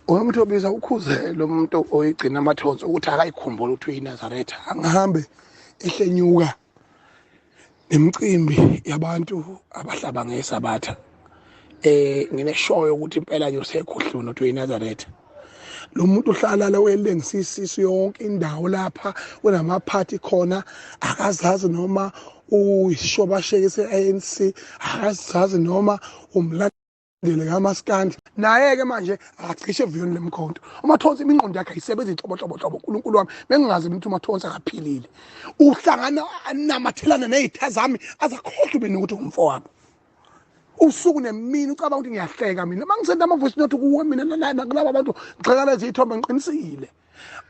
Umuntu obiza ukhuze lo muntu oyigcina amathonsi ukuthi akayikhumbule ukuthi uyiNazaretha, angahambe ehlenyuka nemicimbi yabantu abahlaba ngeSabatha. Ngineshoyo ukuthi impela nje usekhohlwe ukuthi uyiNazaretha. Lo muntu uhlala la welengisa isisu yonke indawo lapha kunamaphathi khona, akazazi noma uyishobasheke se-ANC, akazazi noma umlandeli kaMaskandi. Naye-ke manje akacishe eviyoni lemkhonto. UMathonsi iminqondo yakhe ayisebenzi nhlobo nhlobo nhlobo. Unkulunkulu wami, bengingazi ukuthi uMathonsi akaphilile. Uhlangana anamathelana ney'tha zami, azakhohlwe mina ukuthi ungumfowabo. Usuku nemini ucabanga ukuthi ngiyahleka mina uma ngisenda ama-voice note kuwe mina nakulaba bantu, ngigxeka lezi iy'thombe, ngiqinisile.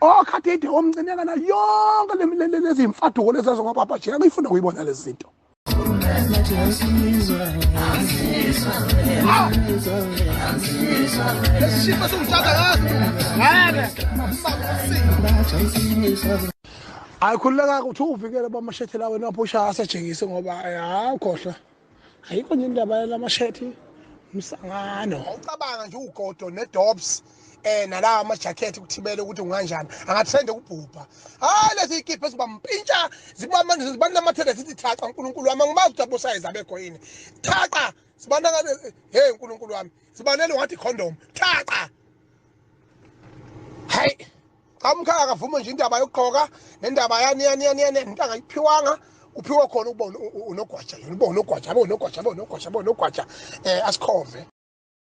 Okhathide omcineka yonke lezi mfaduko lezi azongobaba nje angiyifuna ukuyibona lezi zinto. Ayikhululeka ukuthi uvikele bamashethi lawo wena phusha asejekise ngoba ayakhohlwa. Ayikho nje indaba yalamashethi umsangano. Ucabanga nje ugodo nedobs nalawa ama-jacket kuthibele ukuthi unganjani angathende ukubhubha. Hayi, lezi ikipha ezibampintsha ziba manje zibanamathele zithi thaqa. Unkulunkulu wami, angimazi ukuthi abosayizi abekho yini. Thaqa sibana, hey unkulunkulu wami, sibanele ngathi condom thaqa. Hayi cha, umkhaya akavume nje indaba yokugqoka nendaba yani yani yani yani, into angayiphiwanga uphiwe khona ukubona unogwaja yena, ubona unogwaja, abe unogwaja, abe unogwaja, abe unogwaja, asikhove.